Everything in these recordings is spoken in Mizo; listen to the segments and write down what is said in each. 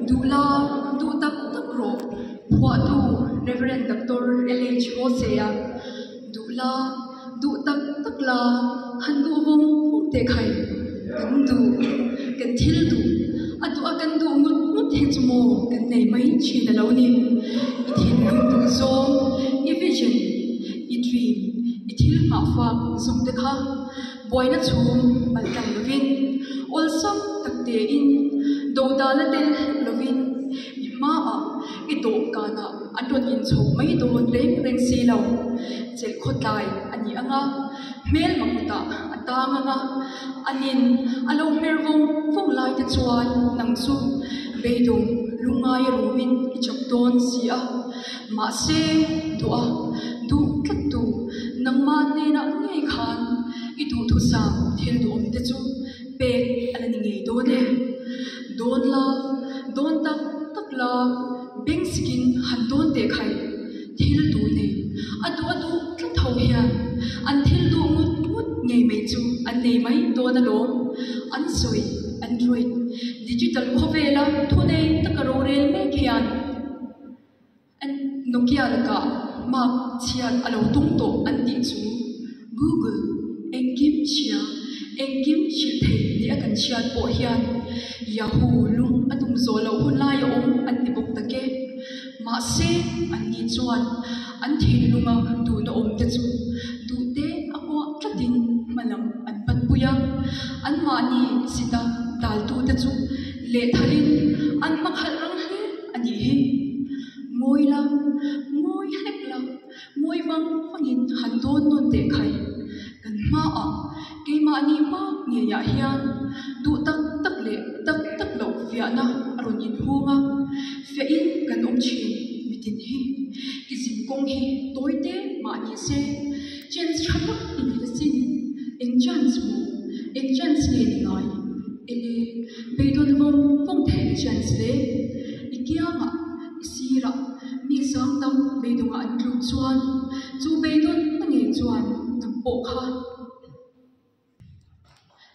Duh la, duh tak tak rawh, phuahtu Rev. Doctor LH Hosea. Duh la, duh tak tak la, han duh vawng vawng teh khai. Kan duh, kan thil duh, a duh a kan duh ngut ngut hi chu maw kan nei mai thin a lo ni. I thinlung duh zawng, i vision, i dream, i thil nghahfak zawng te kha. Buaina chhung pal tlang lovin, awlsam tak tein, dodala tel hlek lovin i hmaah i dawhkanah an rawn inchhawp mai dawn reng reng si lo. Chelh khawtlai a ni ang a, hmel makutah a tang ang a, anin a lo hmer vawng vawng lai te chuan nang chu beidawng lungngai rumin i chak dawn si a. Mahse, duh a, duh tlat tu, nangmah hnenah ngei khan i duhthusam thil duhawm te chu pek a la ni ngei dawn e. Dawn la, dawn tak tak la, beng sikin han dawn teh khai, thil duh nei, a duh a duh tlat ho hian an thil duh ngut ngut ngei mai chu an nei mai dawn alawm. An sawi, Android, digital khawvela thunei taka rorel mek hian, An Nokia lakah mark chhiat a lo tum tawh an tih chu Google engkim chhia, engkim hrilh thei nia kan chhiat pawh hian Yahoo lung a tum zawh loh hun lai a awm an ti bawk tak e. Mahse, anni chuan an thinlunga duhna awm te chu duhte a kuah tlatin hma lam an panpui a, anmahni zita daltute chu lehthalin an hmakhalh rang hle. A nih hi, ngawi la, ngawi hlek la, ngawi vang vangin han dawn nawn teh khai. Kan hmaah, keimahni hma ngeiah hian duh tak tak leh tak tak loh fiahna a rawn inhung a, fiahin kan awm thin mitin hi. I zin kawng hi tawi te mah ni se, chance tha tak i ni asin. Eng chance maw? Eng chance nge ni ngai? Ele, beidawn vawng vawng theih chance le. I kiangah, i sirah, mi sang tam beidawngah an tluk chuan chu beidawn na ngei chuan nang pawh kha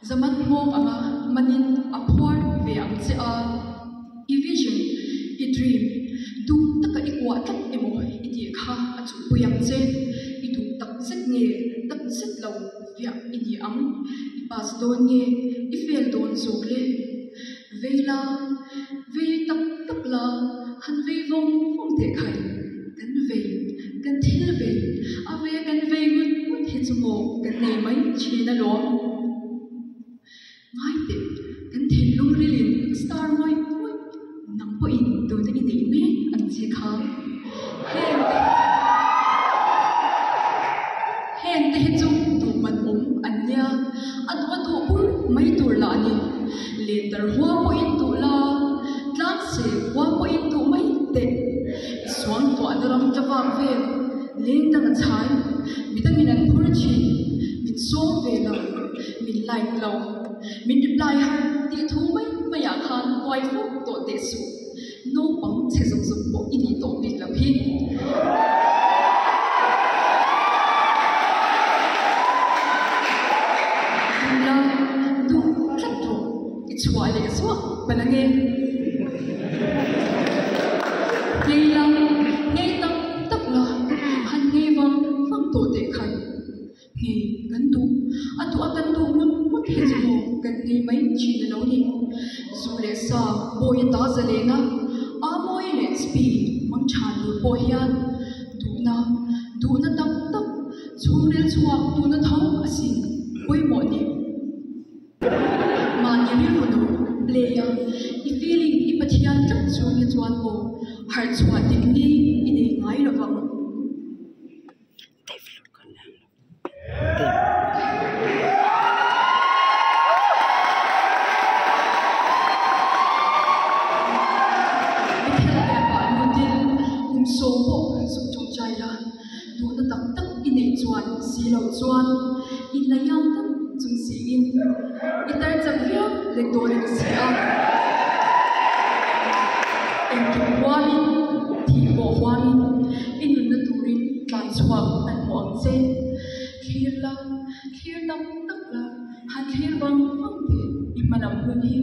zaman hmawng anga manin a phuar ve ang che a. I vision, i dream, duh taka i kuah tlat emaw i tih kha a chuhpui ang che. I duh tak zet nge tak zet lo fiah i ni ang, i pass dawn nge i fail dawn zawk le? Vei la, vei tak tak la, han vei vawng vawng teh khai, kan vei, kan thil vei, a ve kan vei ngut ngut hi chu maw kan nei mai thin alawm. Ngai teh, kan thinlung rilin star ngawih ngawih nang pawhin tuna i neih mek ang che kha. Heng te heng te hi chu duh man awm an nia, a duh a duh bur mai tur lah a ni. Lentar hua pawhin duh la, tlang se hua pawhin duh mai teh. I suang tuahna ram tla vak vel, leng dang a chhai, midangin an phur thin, min sawm ve lo. Min like lo, min reply har tih thu mai mai ah khan buai fo tawh teh suh. Naupang chhe zawk zawk pawh i nih tawh bik loh hi. Duh la, duh tlat rawh, i chhuah leh zuah palh ange. Ngei la, ngei tak tak la, han ngei vang vang tawh teh khai. Ngei kan duh, a duh a kan duh ngut ngut hi chu maw kan ngei mai thin a lo ni. Zu leh sa bawi a ta zalen a, Amawi leh Spi mang tha tur pawh hian duhna, duhna tak tak chhungril chhuak tuna tho a sin pawimawh ni. Mahni rilru no play a, i feeling i Pathian tlat chung hi chuan maw harh chhuah dik ni i nei ngai lovang. Bethel biakah lutin kum sawm pawh zuk tawngtai la, duhna tak tak i neih chuan si loh chuan in la iang tak chung siin i tar chak viau lek dawn a ni si a. Engkim huamin, thih pawh huamin i nunna turin tlan chhuak an hmu ang che. Thlir la, thlir tak tak la, han thlir vang vang teh. Hmalam hun hi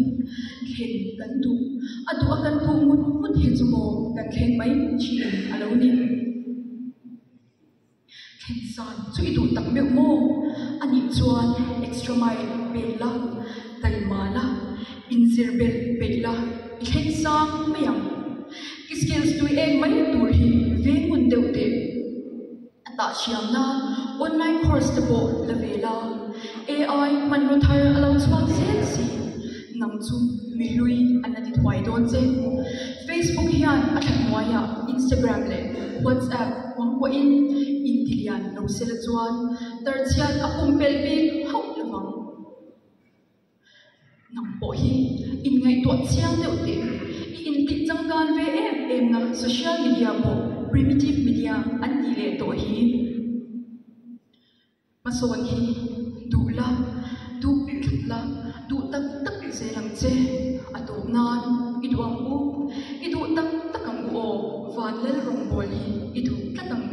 thlen kan duh, a duh a kan duh ngut ngut hi chu maw kan thleng mai thin a lo ni. Thlen san chu i duh tak meuh maw? A nih chuan extra mile pel la, taima la, inzir belh peih la, i thleng sang mai ang. I skills tui eng mai tur hi veng ngun deuh teh. A tahhriamna online course te pawh la ve la, AI hmanraw thar a lo chhuak zel si. Nang chu mi hlui an la ti thuai dawn che. Facebook hian a thla hnuaiah Instagram leh WhatsApp huang pawhin intilian lo se la chuan tarchhiat a pumpelh bik hauh lo vang. Nang pawh hi inngaihtuah chiang deuh teh. I intih changkan ve em em na social media pawh primitive media an tih leh tawh hi. Hmasawn hi duh la, duh tlat la, duh tak tak zel ang che. A tawp nan i duh ang u, i duh tak tak ang u aw, Vanlal rawngbâwl hi i duh tlat ang u.